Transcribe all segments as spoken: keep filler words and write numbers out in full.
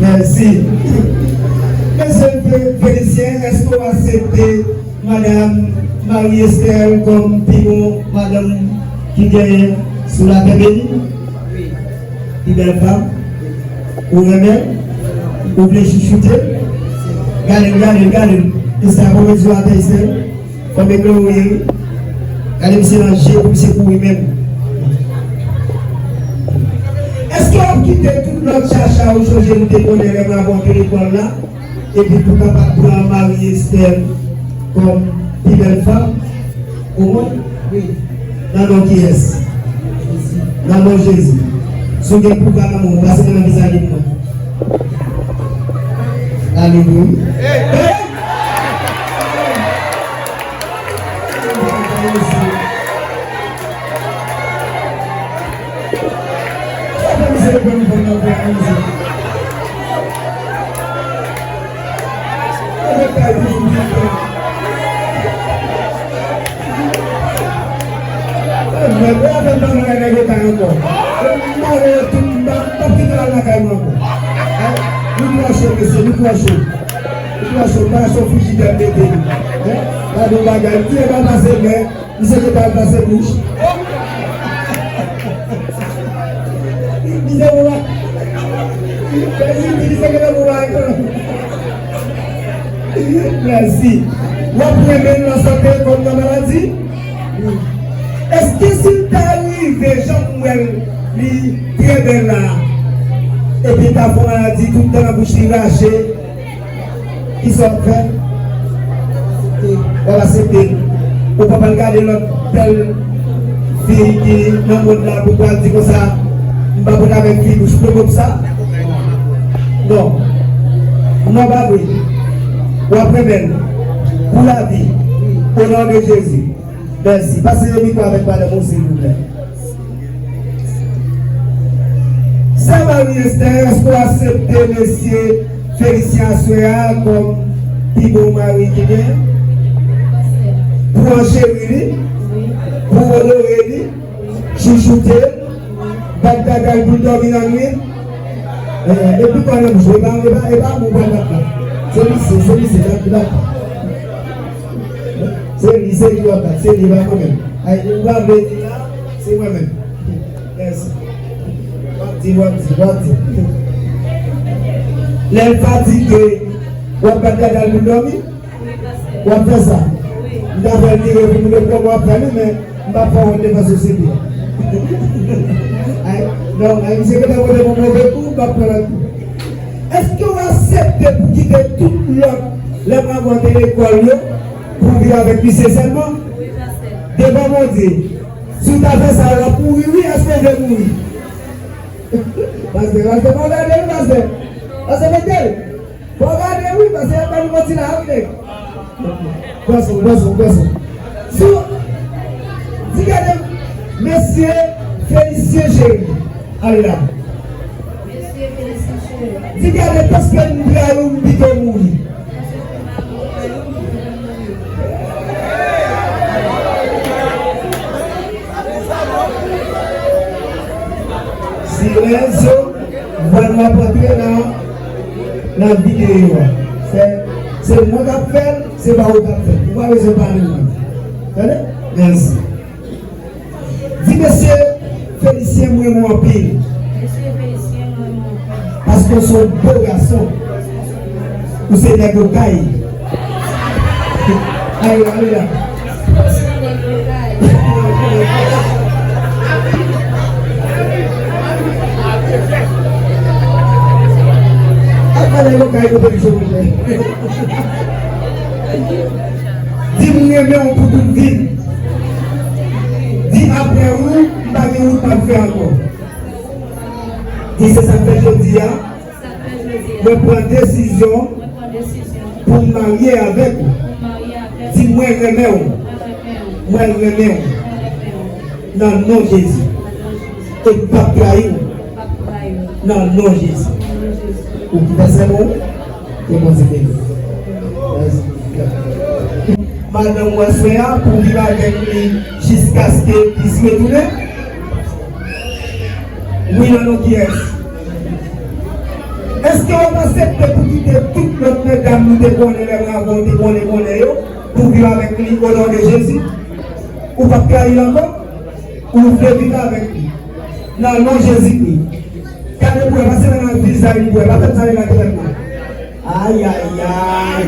Mèsi. Mesye Fe-, Felisyen, èske w aksepte Madanm Marie Estelle kòm pi bon madanm ki genyen sou latè beni? Pi bèl fanm? Ou renmen l? Ou vle chouchoute l? Gade l, gade l, gade l. Estelle, pran men sou atè, Estelle. Fò m eklere w ye wi. Gade misye nan je pou misye kouri menm. Èske w ap kite tout lòt chacha ou chonje nou te konnen lè n ap antre lekòl la? Epi pou kapab pran Marie Estelle kòm pi bèl fanm? Ou konprann? Wi. Nan non kiyès? Nan non Jezi. Si w gen pouvwa nan men w, pase nan vizaj mwen. Alelouya. Mwen pa fè m pa nan lakay ankò. M pa wè yo tout, m pa, m p ap kite l al lakay mwen ankò. Hein? Nou twò cho, mesye, nou twò cho. Nou twò cho, m pa sou frijidè m mete nou. Hein? Pa gen bagay, m di e pa pase men, misye te pral pase bouch. Misye bon bagay. Mesye, misye te bon bagay. Mèsi. W ap renmen l nan sante kòm nan maladi? Èske si l ta rive jan m wè l, li trè bèl la, epi l ta fè maladi tout dan nan bouch li rache, kisa w ap fè? W ap aksepte l. Ou p ap al gade lòt bèl fi ki nan mond la pou w al di konsa, m pa pot avèk fi bouch plo konsa? Non. Non, pa vre. W ap renmen l pou lavi. O non de Jezi. Mèsi. Pase mikwo avèk madanm ou, silvouplè. Sè Marie Estelle, èske w aksepte mesye Felisyen aswè a kòm pi bon mari ki gen? Pou w ancheri li, pou w onore li, chouchoute l, bat gagay pou l dòmi nan nwit. Eh, epi kò nan bouch, e pa, e pa, e pa mou pral bat la. Se misye, se misye, bat, bat. Se li, se li w ap bat, se li, e pa mwen menm. Ay, ou pa vle di la, se mwen menm. Mèsi. W ap di, w ap di, w ap di. Lè l fatige, w ap bat gagay pou l dòmi? W ap fè sa? M ta fè l vire pou nou de kòb w ap fè li, men m p ap fè w wont devan sosyete a. Ay, non, ay, misye gentan pote m yon move kou, m p ap pran lòt kou. Èske w aksepte pou kite tout lòt lè m ap antre lekòl yo pou w viv avèk misye sèlman? Devan Bondye, si w ta fè sa, w ap mouri wi, èske w vle mouri? Pastè, pastè, pa w gade wi, pastè. Pastè, mete l. Bon, gade, wi, paske y ap ba nou manti la, wi, nèg. Bwèson, bwèson, bwèson. Sou, di gade, mesye Felisyen cheri. Ale la. Mesye Felisyen cheri. Di gade, paske m trayi w, m pito mouri. Si Lorenzo, vwa nou ap antre nan, nan videyo a. Se, se mwen k ap fè l, se pa ou k ap fè l. Ou pa bezwen pale mwen. Tande? Mèsi. Di mesye Felisyen, m renmen w anpil. Mesye Felisyen, m renmen w anpil. Paske w se yon bo gason. Ou se nèg okay. Ale, ale la. Apa nèg okay kote misye monte? Di m renmen w pou tout vi m. Di apre ou, m pa gen wout m ap fè ankò. Di se sa k fè jodi a, mwen pran desizyon pou m marye avèk ou. Di mwen renmen w. Mwen renmen w. Nan non Jezi. E m p ap trayi w. Nan non Jezi. Ou ki fè sèman w? Ke Bondye beni w. Madanm ou aswè a pou viv avèk li jiskaske Kris retounen? Wi, nan non kiyès? Èske w ap aksepte pou kite tout lòt medam nou te konnen, lè Bravo te konnen konnen yo, pou viv avèk li o non de Jezi? Ou p ap trayi l ankò? Ou vle viv avèk li? Nan non Jezikri. Gade pou wè, pase nan vizaj li pou wè, pa fè m sa li nan tèt mwen. Ayayay!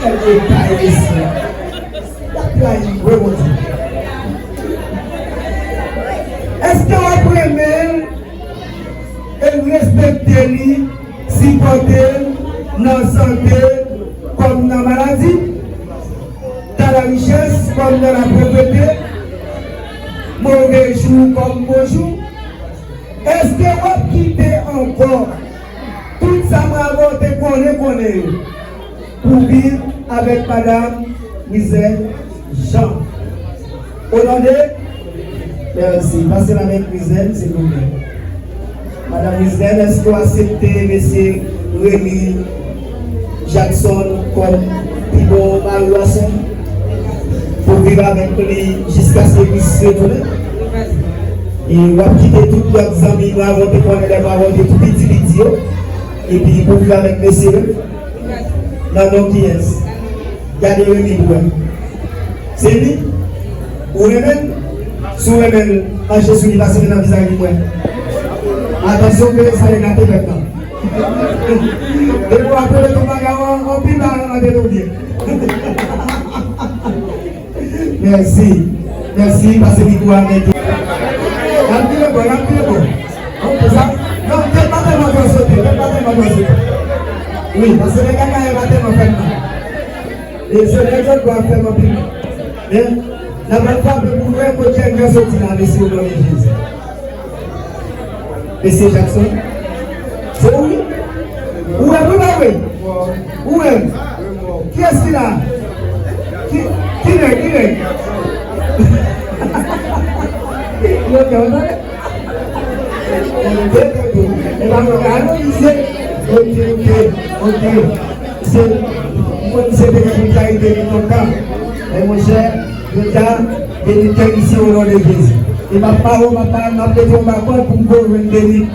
Kèl depay mesye! Y ap trayi m vre, Bondye. Èske w ap renmen l e respekte li, sipòte l nan sante kòm nan maladi, dans la richesse kòm dans la pauvreté, move jou kòm bon jou? Èske w ap kite ankò tout sa Bravo te konnen konnen yo pou viv avèk madanm Rizèl Jean? O non de... Mèsi. Pase la men Rizèl, silvouplè. Madanm Rizèl, èske w aksepte mesye Remy Jackson kòm pi bon mari w a sè pou viv avèk li jiskaske Kris retounen? E w ap kite tout lòt zanmi Bravo te konnen lè Bravo te tou piti piti yo, epi pou viv avèk mesye yo? Nan non kiyès? Gade Remy pou wè. Se li? Ou renmen l? Si w renmen l, mache sou li, pase men nan vizaj li pou wè. Atansyon ke sa le gate pèp la. Depi w ap rele ton bagay an, anpil bagay nan tèt ou byen. Mèsi. Mèsi, pase mikwo a men. L ap vire bò, l ap vire bò. Donk, sa, non, tèt pa tèlman twò sote, tèt pa tèlman twò sote. Wi, paske nèg Akayè pa tèlman fè m mal. E se nèg zòt bò ap fè m anpil mal. Men, n ap al frape pou nou wè kote nèg yo soti la, mesye, o non de Jezi. Mesye Jackson. Se ou wi? Ou wè m wi pa vre? Ou wè m? Kiyès ki la? Ki, ki nèg, ki nèg? Yo, yo, yo. E pa mwen ka analize. Ok, ok, ok. Se, mwen se te gen pou kalite li lontan. Men monchè, jodi a, Benit kè misye o non de Jezi. E m ap pale, m ap pale, m ap mete yon bakòd pou m konvenk Benit.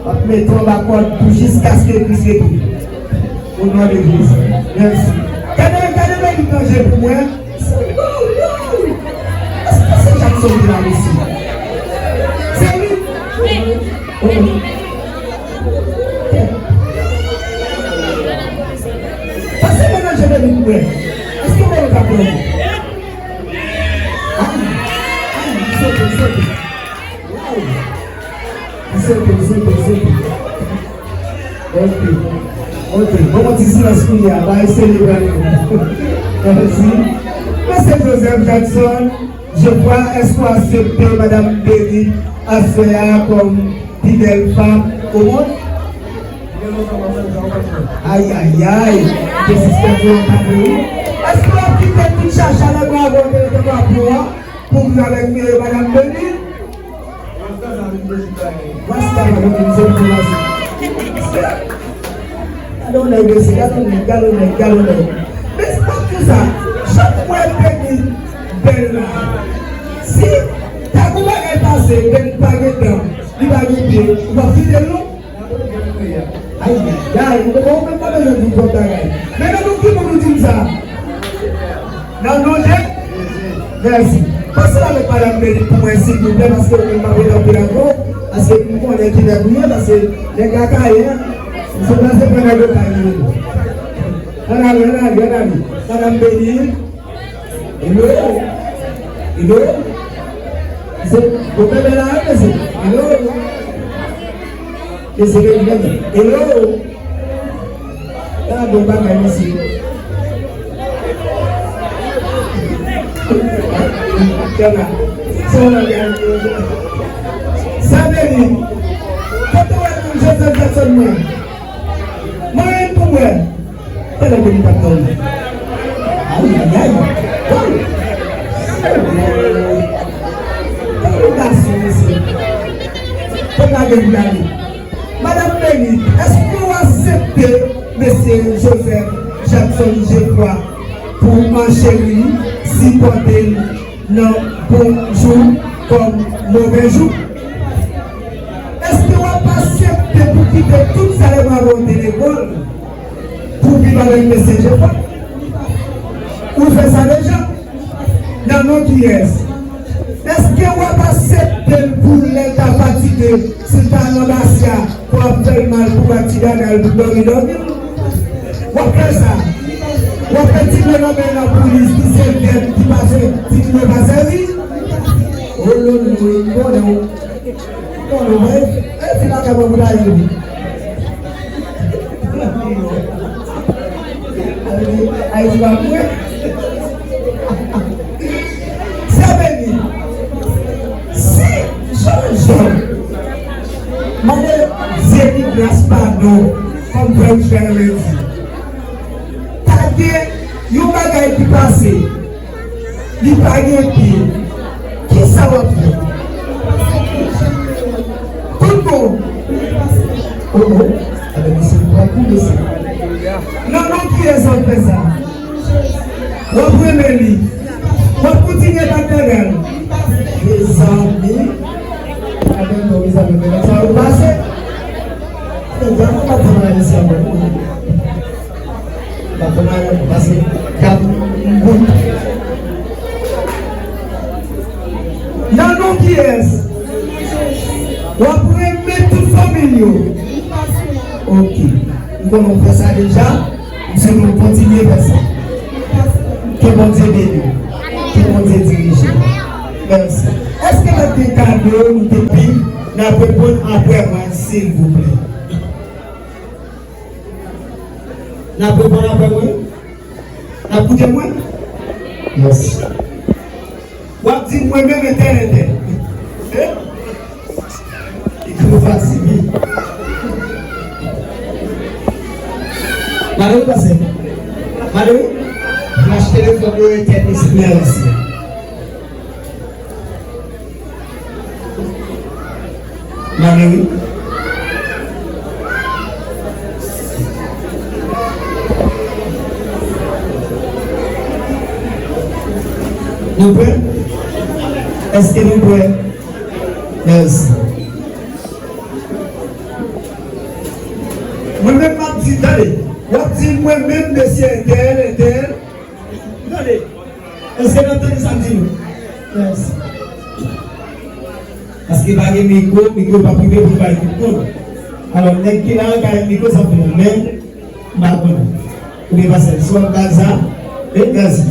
M ap mete yon bakòd pou jiskaske Kris retounen. O non de Jezi. Mèsi. Gade, gade Benit nan je pou mwen. Èske se Jackson ki la mesye? Se li? Oh. Pase mwen nan je Benit pou mwen. Èske Benit ap pran mwen? Ay, ay, li sote, li sote. Waw. Li sote, li sote, li sote. Ok. Ok. Bon, yon ti silans kounye a. Ba eseye prale. Mèsi. Mesye Joseph Jackson, je crois, èske w aksepte madanm Benit aswè a kòm pi bèl fanm o mond? Ay, ay, ay. Te sispèk yo anpil wi. Èske w ap kite tout chacha lè Bravo te rete Bravo a pou viv avèk, eh, madanm Benit? Rasta pa vin vin sot pou la. Gade yon nèg mesye, gade yon nèg, gade yon nèg, gade yon nèg. Men se pa pou sa. Chak fwa Benit bèl la, si ta gon bagay pase, Benit pa gen dan, li pa gen pye, ou p ap kite l non? Ay, ay, ay, ou menm pa bezwen di twòp bagay. Men nan nou ki moun ou di m sa? Nan non de... Mèsi. Pase l avèk madanm Benit pou mwen, silvouplè, paske ou menm pa vle anpil ankò, paske m konnen kilè pou ye, paske nèg la ka ye, m se pase pran nèg yo ka ye. Ann ale, ann ale, ann ale. Madanm Benit. Hello. Hello. Se bon bebe la, mesye. Hello. Mesye, mesye, mesye. Hello. Gade yon bagay, mesye. Tchana. Se yon bagay. Sa vle di, kote w wè moun Joseph Jackson mwen? Mwen menm pou mwen. Tèlè Benit ap dòmi. Ay, ay, ay. Waw. Tande gason, mesye. Fòk lage m gade. Madanm Benit, èske w aksepte mesye Joseph Jackson Geoffroy pou ancheri l, sipòte l nan bon jou kòm move jou? Èske w ap aksepte pou kite tout sa lè m a Ou te lekòl pou viv avèk mesye Jefòd? Ou fè sa deja? Nan non kiyès? Èske w ap aksepte l pou lè l ta fatige, si l ta nan basya, pou w ap fè l mal, pou w ap ti gagay l, pou dòmi dòmi l? W ap fè sa? W ap fè ti fenomen nan pou li, ki se vèb, ki pase, ti moun yo pa sèvi? O lolo, m konnen w. Bon, nou wè, e, e, fin ak mwen pou ta rive. Ayiti pa mwen. Sè Beni, si Jan Jan mande Dye ki gras padon, kòm frè Michel te di, ta gen yon bagay ki pase. Li pa gen pye. Kisa w ap fè? Tout bon. O, o. Enben, mesye, w ap kou mesye. Nan non kiyès w ap fè sa? W ap renmen li. W ap kontinye bat gagay l. Mezanmi. Enben, non, mezanmi, men sa yo pase. Enben, diab, nou pa t fè bagay mesye ankò, non. Pa fè mal, paske y ap gout. Nan non kiyès? W ap renmen tout fanmi l yo. Oke. M konnen w fè sa deja. M swete w kontinye fè sa. Ke Bondye beni w. Ke Bondye dirije w. Mèsi. Èske n ap gen kado nou te pi? N ap reponn apre mwen, silvouplè. N ap reponn apre mwen? N ap koute mwen? Yes. W ap di mwen menm entèl, entèl. Eh? Li twò fasil, wi. Mande wi, pase. Mande wi. Flash telefòn yo entèl, mesye. Mande wi. Nou prè? Èske nou prè? Mèsi. Mwen menm m ap di, tande, w ap di mwen menm mesye entèl, entèl. Tande. Èske n ap tande sa m di nou? Mèsi. Paske pa gen mikwo, mikwo p ap rive pou l bay tout moun. Alò, nèg ki la yo ka gen mikwo, sa fè yon men, m pa konnen. Oubyen pastè, si w ap bay sa, e mèsi.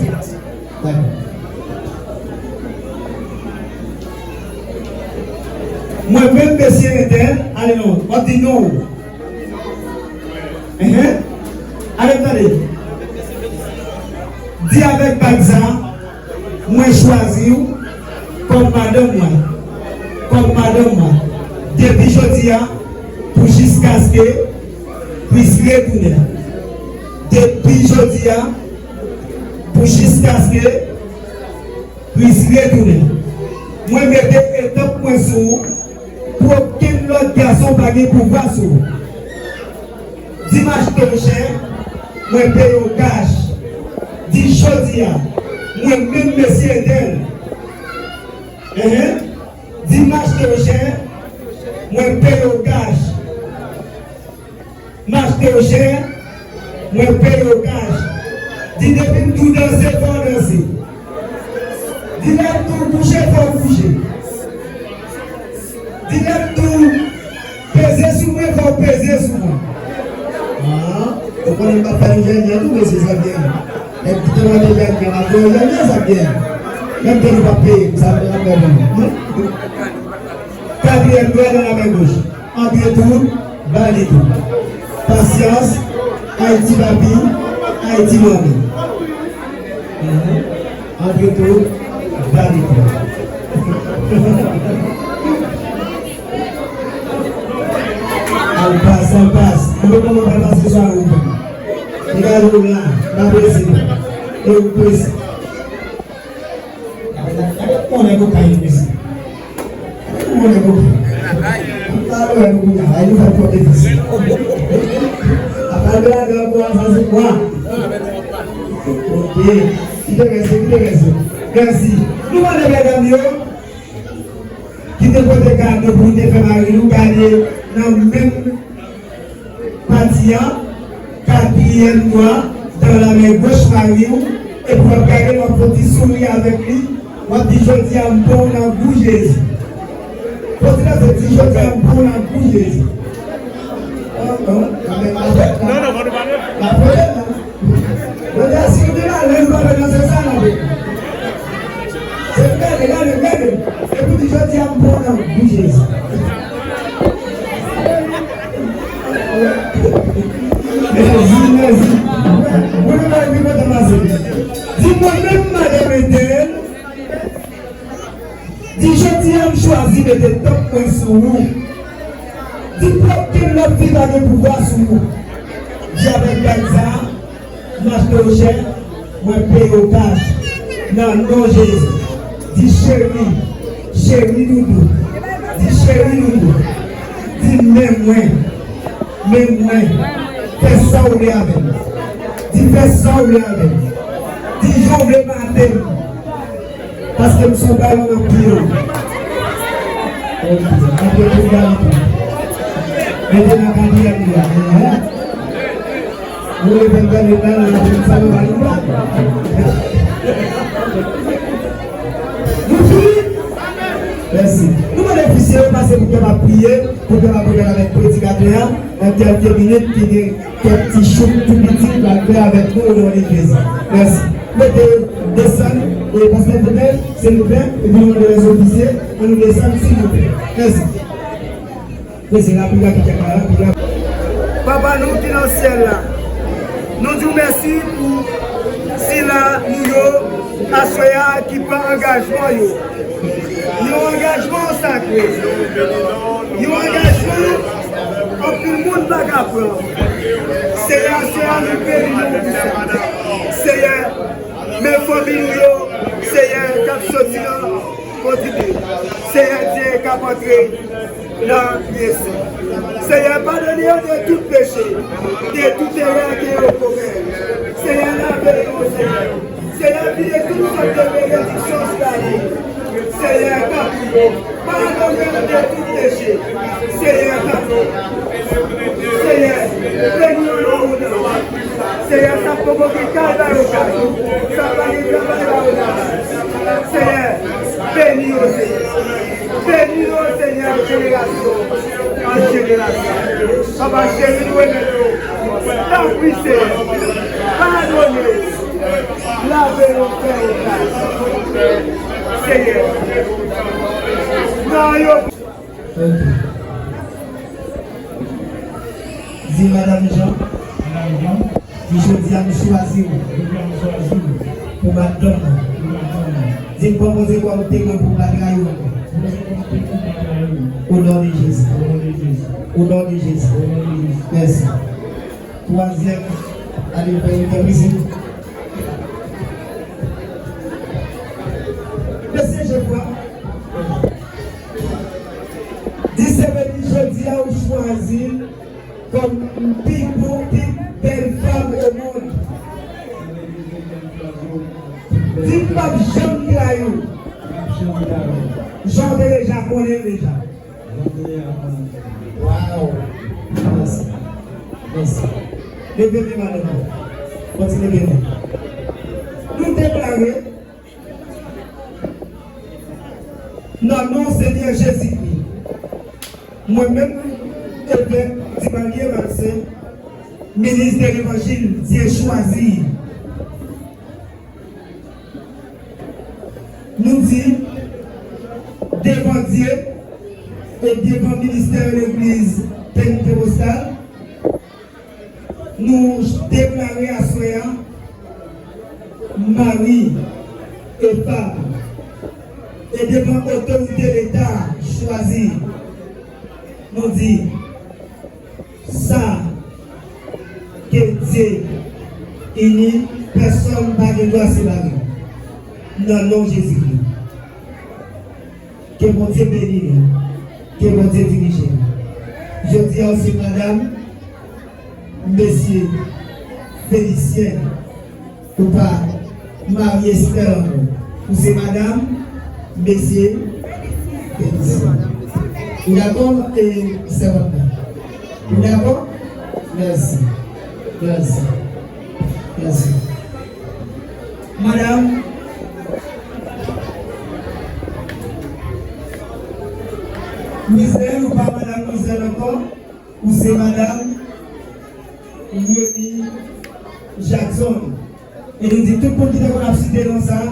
Dakò. Mwen menm, mesye entèl, ale non, w ap di non. Enhen. Ale tande. Di avèk bag sa, mwen chwazi w kòm madanm mwen. Kòm madanm mwen. Depi jodi a, pou jiskaske Kris retounen. Depi jodi a, pou jiskaske Kris retounen. Mwen mete etanp mwen sou ou, pou okenn lòt gason pa gen pouvwa sou ou. Di m achte w chè, mwen peye w kach. Di jodi a, mwen menm mesye entèl. Enhen. Di m achte w chè, mwen peye w kach. M achte w chè, mwen peye w kach. Di depi m di w danse, fò w danse. Di lè m di w kouche, fò w kouche. Di lè m di w peze sou mwen, fò w peze sou mwen. Ah, ou konnen m pa fè nou jènyan tou, mesye, sa byen. Nèg ki te mande jènyan, m ap fè jènyan, sa byen. Menm ke nou pa peye, sa fè anpè bon. Katriyèm dwèt nan lamen goch. Antre tou, ba li tou. Pasyans, Ayiti papi, Ayiti manmi. Mhm. Antre tou, ba li tou. Al pas, al pas. Mwen kòman fè pase swa ou. Degaje w la, pa prese. E ou prese. Gade, gade kòman nèg yo kay mesye. Gade kòman nèg yo kay. Ann pale wè nou kounye a, nou fè twòp efè. Apa de la gran kwa sa se kwa. Ok. Kite rès yo, kite rès yo. Mèsi. Nou mande medam yo ki te pote kado pou nou te fè mari nou, gade nan menm Pati a, katriyèm mwa, dan la men goch mari w, epi w ap gade, w ap fè yon ti souri avèk li, w ap di, "Jodi a, m pran w nan gou Jezi." Fò w di, di, "Jodi a, m pran w nan gou Jezi." Oh, oh, non, non, non, non. Jodi a, si nou te malè, nou pa fè nan se sa, non. Se gade, gade, gade. Epi di, "Jodi a, m pran w nan gou Jezi." Mèsi, mèsi. Mwen, mwen, mwen, mwen, mwen, mwen, di mwen menm, madanm entèl, di, "Jodi a, m chwazi mete tanp mwen sou ou." Di, "Pwòp ke m ap viv pa gen pouvwa sou ou." Di, "Avèk bag sa a, m achte w chè, mwen peye w kach." Nan non Jezi. Di, "Cheri, cheri doudou." Di, "Cheri doudou." Di, "Men mwen, men mwen." Fè sa w vle avè m. Di, "Fè sa w vle avè m." Di, "Jan w vle mate m." Paske m se yon balon nan pye w. Ok, antre pou gade tou. Mete nan katriyèm li a. Ehn. Nou leve n gade nan la, nou sa nou va nou la. Nou fini? Mèsi. Nou mande ofisye yo pase pou kapab priye, pou kapab priye avèk predikatè a, nan kèlke minit ki gen kèk ti chouk tou piti pral fè avèk nou o non de Jezi. Mèsi. Mete desann, e pastè Fidèl, silvouplè, epi nou mande lèzofisye, ann nou desann, silvouplè. Mèsi. Mèsi, lapli a ki te ka, lapli a. Papa nou ki nan syèl la, nou di w mèsi pou sila nou yo, aswè a, ki pran angajman yo. Yon angajman sakre. Yon angajman anpil moun pa ka pran. Seyè, Seyè, nou beni nou pou sa. Seyè, men fanmi nou yo, Seyè, k ap soti nan kontribye. Seyè Dye k ap antre nan pyès. Seyè, padone yo de tout peche, de tout erè ke yo komèt. Seyè, lave yo, Seyè. Seyè, vide tout sòt de benediksyon sou lavi. Seyè, kapi yo. Padone yo de tout peche. Seyè, kapi yo. Seyè, beni yo nan ou nan. Seyè, sa k poko gen kay ba yo kay. Sa k pa gen travay ba yo travay. Seyè, beni yo, Seyè. Beni yo, Seyè, jenerasyon an jenerasyon. Papa cheri, nou remèt yo. Tanpri, Seyè, padone yo. Lave yo, fè yo gras. Seyè, pran yo. Ok. Di Madanm Jean. Madanm Jean. Di, "Jodi a, m chwazi w." Jodi a, m chwazi w. Pou madanm mwen. Pou madanm mwen. Di, "M pran Bondye kòm temwen pou m pa trayi w ankò." Bondye kòm temwen pou m pa trayi w ankò. O non de Jezi. O non de Jezi. O non de Jezi. O non de Jezi. Mèsi. Twazyèm anivèsè, mèsi. Mesye Jefra, di se vre, di jodi a ou chwazi l kòm pi bon, pi bèl fanm o mond. Di m p ap janm trayi w. Jan w te deja konnen l deja. Waw! Mèsi. Mèsi. Leve men madanm ou. Kontinye leve. Nou deklare, nan non Senyè Jezikri, mwen menm, evèk Divalye Marcel, minis de levanjil, Dye chwazi, nou di, devan Dye e devan ministè legliz Pentekostal, nou deklare aswè a, mari e fanm, e devan otorite Leta chwazi, nou di, sa ke Dye ini, pèsonn pa gen dwa separe. Nan non Jezikri. Ke Bondye beni nou. Ke Bondye dirije nou. Jodi a, ou se madanm, mesye Felisyen. Ou pa marye Esther ankò. Ou se madanm, mesye Felisyen. Ou dakò, e, sèvant la? Ou dakò? Mèsi. Mèsi. Mèsi. Madanm, Louiselle, ou pa madanm Louiselle ankò, ou se madanm Remy Jackson. E nou di tout moun ki te konn ap site non sa,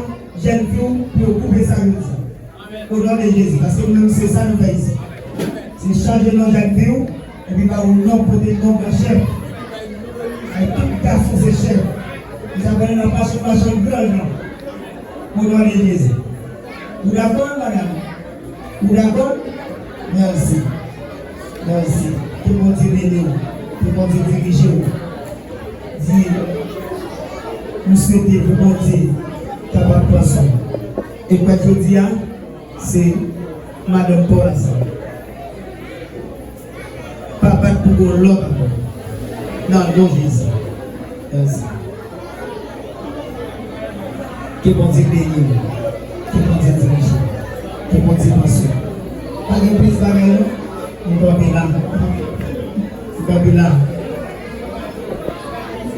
jèn fi w, pou yo koupe sa yo di. O non de Jezi, paske nou menm se sa nou fè isi. Se chanje non jèn fi w, epi ba ou non, pote non gran chèf. Ay tout gason se chèf. Li sa pale nan machann, machann gran non. O non de Jezi. Ou dakò, madanm? Ou dakò? Mèsi. Mèsi. Ke Bondye beni w. Ke Bondye dirije w. Di, m swete pou Bondye kapab pran swen w. E kwè jodi a, se madanm pa w la sa. Pa bat pou gon lòt ankò. Nan non Jezi. Mèsi. Ke Bondye beni w. Ke Bondye dirije w. Ke Bondye pran swen w. Pa gen plis bagay non. M kanpe la. M kanpe la.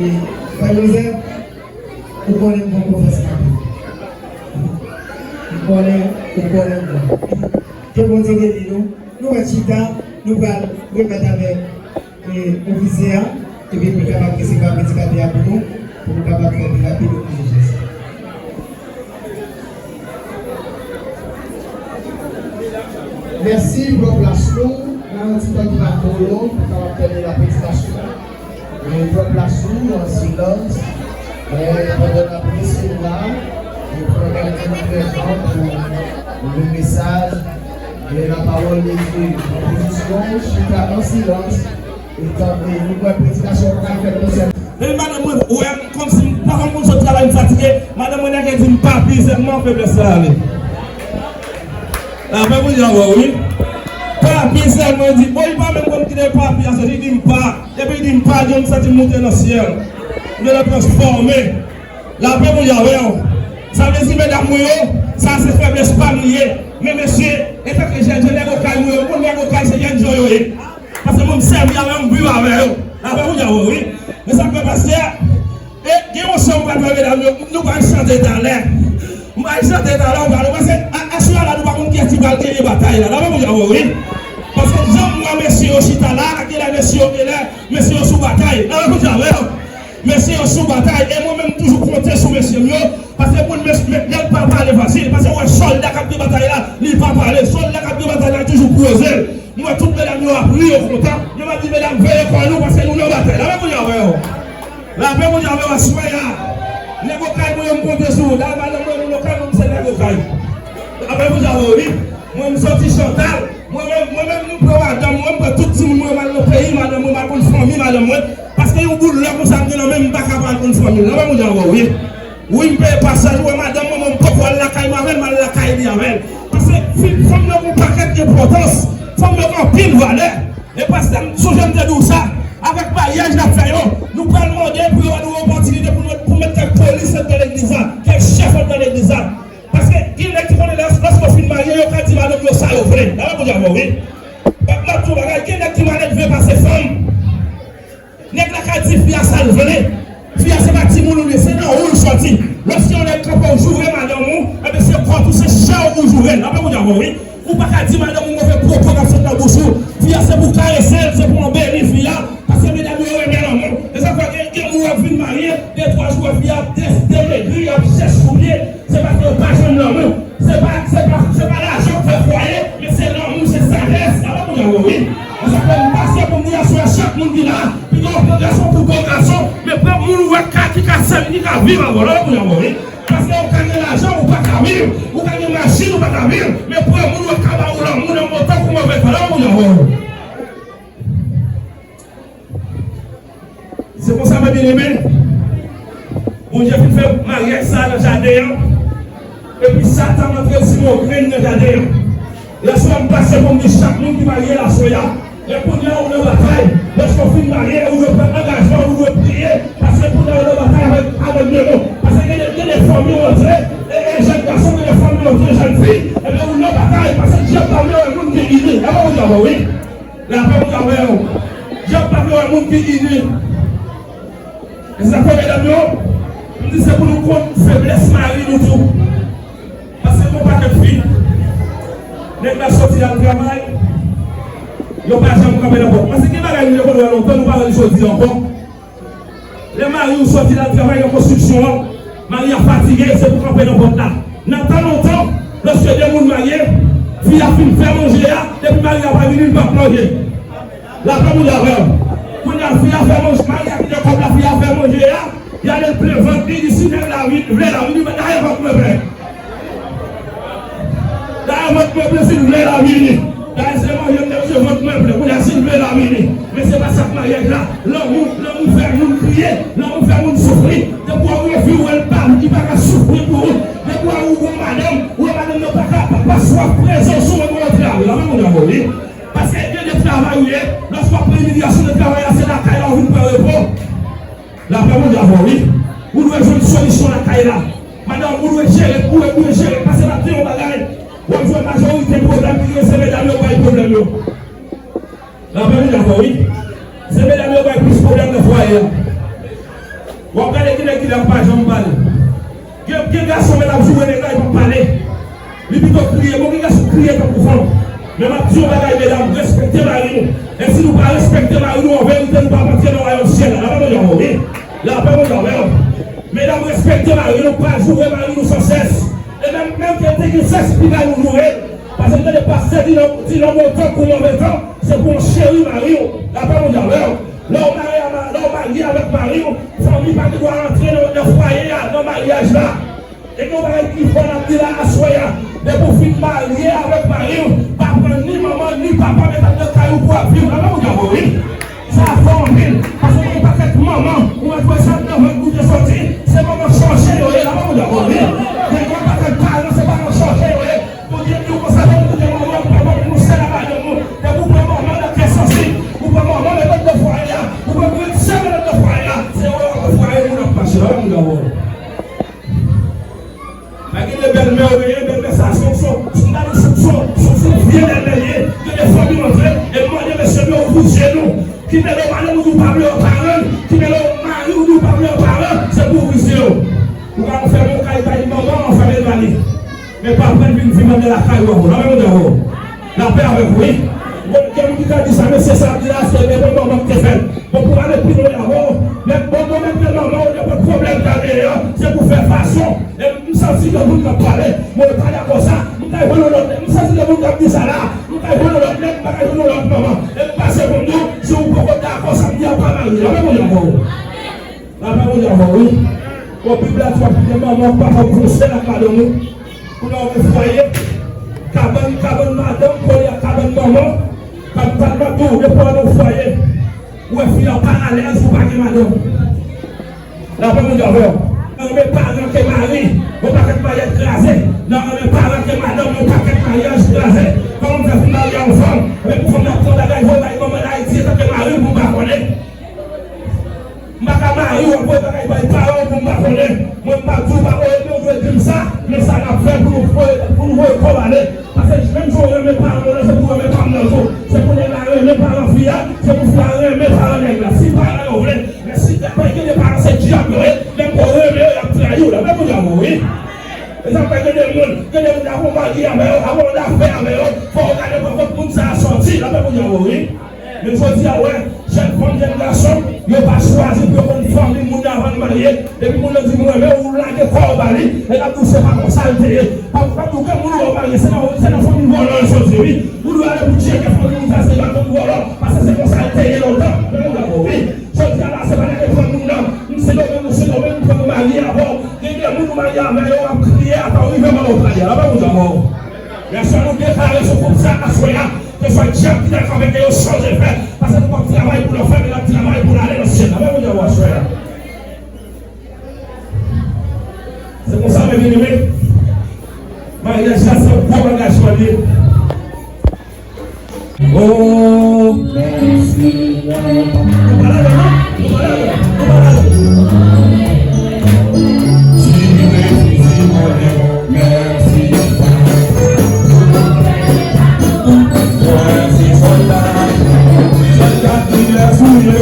E, Frè Joseph, ou konnen m pran konfyans anpil. M konnen, ou konnen m pran. Ke Bondye beni nou. Nou mèt chita, nou pral remèt avèk, e, ofisye a, epi pou l kapab resevwa predikatè a pou nou, pou nou kapab fè pi rapid ofisye Jezi. Mèsi, pran plas nou, nan yon ti tan ki pa twò long, pou kapab tèmine la predikasyon. E pran plas nou an silans. E pandan n ap resevwa, e pran kèk ti moman pou lè mesaj, e lapawòl de Dye, pran pozisyon, chita an silans, e tande nou wè predikasyon pral fèt nan syèl. Depi madanm mwen wè m kòmsi m pa konn sot travay, m fatige, madanm mwen nèk di m pa pi sèlman feblès la ale. Lapè Bondye avè w, wi. Papi sèlman di, bon, li pa menm konn kite papi a soti, li di m pa. Depi li di m pa, John santi m moute nan syèl. M genlè transfòme. Lapè Bondye avè w. Sa vle di, medam mwen yo, sa se feblès pa m li ye. Men mesye, etanke jèn, jèn nèg Okay mwen yo, moun nèg Okay se jèn jan yo ye. Paske mwen m sèvi avè yo, m viv avè yo. Lapè Bondye avè w, wi. Men sa k fè pastè, e, gen yon chan ou pral fè medam yo, nou pral chante talè. M pral chante talè, ou pral, paske a, aswè a la, nou pa konn kiyès ki pral genyen batay la. Lapè Bondye avè w, wi. Paske jan m wè mesye yo chita la, genlè mesye yo, genlè mesye yo sou batay. Lapè Bondye avè w. Mesye yo sou batay, e mwen menm m toujou konte sou mesye m yo, paske moun mes-, me-, nèg pa pale fasil, paske ou wè sòlda k ap gen batay la, li pa pale, sòlda k ap gen batay la toujou poze l. M wè tout medam yo ap ri, yo kontan. Men m ap di medam, veye kò nou paske nou nan batay. Lapè Bondye avè w. Lapè Bondye avè w aswè a. Nèg Okay mwen yo m konte sou ou. Dayè madanm mwen, moun Okay mwen, m se nèg Okay. Lapè Bondye avè w, wi. Mwen m sòti Chantal. Mwen menm, mwen menm nou pran madanm mwen, m pran tout timoun mwen, m al nan peyi madanm mwen, m al konn fanmi madanm mwen. Paske yon boul lè konsa m gen nan men m, m pa ka pa al konn fanmi l. Lapè Bondye avè w, wi. Wi, m peye pasaj, ou wè madanm mwen, mwen, m poko al lakay mwen avè l, m al lakay li avè l. Paske fi, fanm nan gen yon pakèt enpòtans, fanm nan gen anpil valè. E pastè, m sonje m te di w sa, avèk maryaj n ap fè yo, nou pral mande pou yo ba nou opòtinite pou nou, pou met kèk polis anndan legliz la, kèk chèf anndan legliz la. Paske gen nèg ki konnen lè, lòske yo fin marye, yo ka di madanm yo sa yo vle. Lapè Bondye avè w, wi. M ap di w bagay, gen nèg ki maledve pase fanm. Nèg la ka di fi a sa l vle. Fi a se pa timoun ou li ye, se nan ou l sòti. Lòske yon nèg kanpe w joure madanm ou, enben se kò tou, se chè w ou joure l. Lapè Bondye avè w, wi. Ou pa ka di madanm ou move pwopo k ap sot nan bouch ou. Fi a se pou w karese l, se pou w anbeli fi a. Paske medam yo renmen lanmou. E sa fè gen, gen moun w ap vin marye, de twa jou w wè fi a ap des-, demegri, ap chèch soulye. Se paske yo pa jwenn lanmou. Se pa, se pa, se pa lajan k fè fwaye, men se lanmou, se sajès. Lapè Bondye avè w, wi. E sa fè m pase pou m di aswè a chak moun ki la, piga w pran gason pou bon gason, men pran moun ou wè ka, ki ka sèvi, ki ka viv avè w. Lapè Bondye avè w, wi. Paske ou ka gen lajan, ou pa ka viv, ou ka gen machin, ou pa ka viv, men pran moun ou wè ka ba ou lanmou nan bon tan kou move tan. Lapè Bondye avè w. Se konsa, mwen byeneme, Bondye fin fè maryaj sa a nan jaden an. Epi Satan antre simen yon grenn nan jaden an. Yèswa m pase pou m di chak moun ki marye la aswè a, lè kounye a ou nan batay, lèske w fin marye, ou dwe pran angajman, ou dwe priye, paske kounye a ou nan batay avèk, avèk demon. Paske gen de, gen de fanmi ou antre, e, e jèn gason, gen de fanmi ou antre jèn fi, ebyen ou nan batay, paske dyab pa vle wè moun gen ide. Lapè Bondye avè w, wi. Lapè Bondye avè w. Dyab pa Yon moun ki ini. E se sa k fè, medam yo, m di se pou nou konn feblès mari nou tou. Paske gen yon pakèt fi, nèg la soti al travay, yo pa janm kanpe nan pòt. Paske gen bagay nou te konn wè lontan, nou pa wè l jodi ankò. Lè mari w soti al travay nan konstriksyon an, mari a fatige, se pou kanpe nan pòt la. Nan tan lontan, lòske de moun marye, fi a fin fè manje a, depi mari a pa vini, li p ap manje. Lapè Bondye avè w. Kounye a, fi a fè manje, mari a kite kòb la, fi a fè manje a, y ale l plen vant li, li di si nèg la vle la, li di dayè vant mwen plen. Dayè vant mwen plen, si l vle la vini. Dayè se manje m te manje vant mwen plen, kounye a si l vle la vini. Men se pa sa k maryaj la. Lanmou, lanmou fè moun kriye, lanmou fè moun soufri. Depi w wè fi w, wè l pa, li pa ka soufri pou ou. Depi w wè ou gon madanm, ou wè madanm nan pa ka, pa, pa swaf prezans ou, ou wè l travay. Lapè Bondye avè w, wi. Paske gen de travay ou ye, lòske w ap pran imilyasyon de travay la, se lakay la ou vin pran repo. Lapè Bondye avè w, wi. Ou dwe jwenn solisyon lakay la. Madanm, ou dwe jere, ou dwe jere. Paske m ap di yon bagay, w ap jwenn majorite pwoblèm ki gen, se medam yo k bay pwoblèm yo. Lapè Bondye avè w, wi. Se medam yo k bay plis pwoblèm nan fwaye a. W ap gade ki nèg ki la k pa janm pale. Gen, gen gason men l ap joure nèg la, li p ap pale. Li pito kriye. Bon, gen gason k kriye tankou fanm. Men m ap di yon bagay, medam, respekte mari nou. E si nou pa respekte mari nou, an verite, nou p ap antre nan wayòm syèl la. Lapè Bondye avè w, wi. Lapè Bondye avè w. Medam, respekte mari nou, pa joure mari nou sansès. E menm, menm ke l te gen sèks, piga nou joure l. Paske m tande pastè di nan, di nan bon tan kou move tan, se pou w cheri mari w. Lapè Bondye avè w. Lè w marye a ma-, lè w marye avèk mari w, fanmi pa gen dwa rantre nan, nan fwaye a, nan maryaj la. E gen yon bagay ki fò n ap di la aswè a. Depi w fin marye avèk mari w, pa pran ni manman, ni papa, met anndan kay ou pou w ap viv. Lapè Bondye avè w, wi. Sa fò anpil. Paske gen yon pakèt manman, ou wè sa nan vant ou te soti, se manman chòche yo ye. Lapè Bondye avè w, wi. Gen yon pakèt paran, se paran chòche yo ye. Bondye di w konsa, lè w kite manman, ou pran manman, ou sèl ak madanm ou. Depi w pran manman nan kè sansib, ou pran manman nan lòt de fwaye a, ou pran grann sè nan lòt de fwaye a, se yo nan fwaye moun ap mache. Lapè Bondye avè w. Pa gen de bèlmè ou genyen, bèlmè sa se yon, se yon, se yon, se yon, se yon, se yon vye bèlmè li ye. Gen de fanmi rantre, e m mande mesye m yo ouvri je nou. Ki mele w madanm ou di w pa vle wè paran l, ki mele w mari ou di w pa vle wè paran l, se pou w ouvri je w. Ou ka fèmen yon kay bay manman w, fèmen l ba li. Men pa pran l vin viv anndan lakay ou ankò. Lapè Bondye avè w. Lapè avèk ou, wi. Bon, gen moun ki ka di sa, mesye sa ap di la, se nenpòt manman ki te fè l. Bon, pou ale pi lwen avè w, men bon, bon, menm ke manman w, nenpòt pwoblèm k al genyen an, se pou fè fason. E m santi gen moun k ap pale, mwen pa dakò sa, m kay jwenn yon lòt nèg. M santi gen moun k ap di sa la, m kay jwenn yon lòt nèg, m pa kay jwenn yon lòt manman. E m pase pou m di w, si w poko dakò sa m di a, pa marye. Lapè Bondye avè w. Lapè Bondye avè w, wi. Bon, Bib la di w ap kite manman w, papa w pou w sèl ak madanm ou. Kounye a w gen fwaye. Kabann, kabann madanm kole ak kabann manman. Kabann, kabann madanm, depi w nan fwaye, ou wè fi a pa alèz, ou pa gen madanm. Lapè Bondye avè w. Nan men paran ke mari, yon pakèt maryaj kraze. Nan men paran ke madanm, yon pakèt maryaj kraze. Kòman m fè fin marye a yon fanm? Epi pou fanm nan pran bagay, voye bay manman l Ayiti, etanke mari l pou m pa konnen. M pa ka mari w ap voye bagay bay paran w pou m pa konnen. Mwen m pa di w pa voye, men w dwe di m sa. Men sa n ap fè pou nou voye, pou nou voye kòb ale. Paske menm jan w renmen paran w nan, se pou w renmen pa m nan tou. Se pou nèg la renmen paran fi a, se pou fi a renmen paran nèg la. Si paran yo vle, men si pa gen de paran se dyab yo ye, menm ke w renmen yo, y ap trayi w. Lapè Bondye avè w, wi. E sa fè gen de moun, gen de moun avan w marye avè yo, avan w dafè avè yo, fò w gade bò kot moun sa a sòti. Lapè Bondye avè w, wi. Men jodi a, w wè, jèn fanm, jèn gason, yo pa chwazi pou yo konn fanmi moun nan avan l marye. Depi moun nan di m renmen w, ou lage kò w ba li, e l ap di w se pa konsa l te ye. Pa, pa di w gen moun ou wè w marye, se nan, se nan fanmi vòlò l soti, wi. Ou dwe ale pou tcheke fanmi moun sa, se pa fanmi vòlò, paske se konsa l te ye lontan. Men moun nan bon, wi. Jodi a la, se pa lage fanmi moun nan, m Sendomeng, ou Sendomeng, m pran m marye avè w. Gen de moun ou marye avè yo, w ap kriye, atò w rive mò w pa ye. Lapè Bondye avè w. Mesye, nou deklare sou koup sa aswè a. Keswa dyab ki dakò avèk yo, chanje fè. Paske nou p ap travay pou lanfè, men n ap travay pou n ale nan syèl la. Lapè Bondye avè w aswè a. Se konsa, men byeneme, maryaj la se yon gwo angajman li ye. Oh, mèsi. Nou pa ladan, non? Nou pa ladan, nou pa ladan. Di mèsi, Bondye, mèsi. Mwen se sòlda, sòlda ki lè sou lè.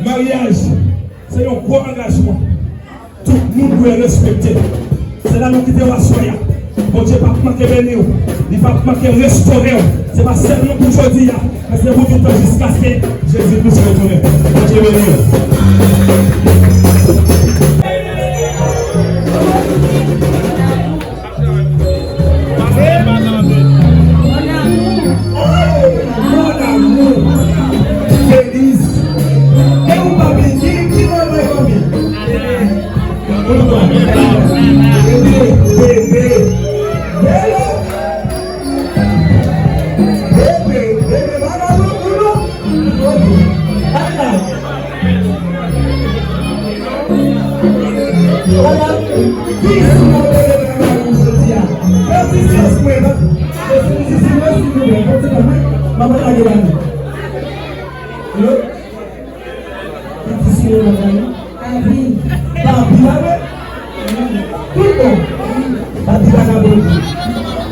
Maryaj, se yon gwo angajman. Tout moun dwe respekte. Se la nou kite w aswè a. Bondye p ap manke beni w. Li p ap manke restore w. Se pa sèlman pou jodi a, men se pou tout tan jiskaske Jezi Kris retounen. Bondye beni w. Mon amour, Feliz. E ou pa beni, ki mwen mwen konbyen? Bebe, bebe, bebe. Bebe, bebe, vagabon, ou non? Ok. Ala. Ala. Ki sou mwen bebe vagabon jodi a? Fè ti syans mwen, non? E si mizisyen mwen, silvouplè, fè ti tan mwen, m ap lage ba nou. Hello? Ki ti sou mwen, non? Papi. Papi la, wi. Tout bon. Papi pa ka bon.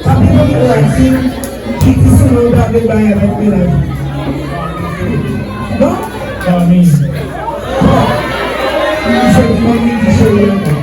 Papi pa ka bon. Ki ti sou mwen, ou ta vle bay avèk mennaj? Non? Papi. Ki cheri, ki cheri.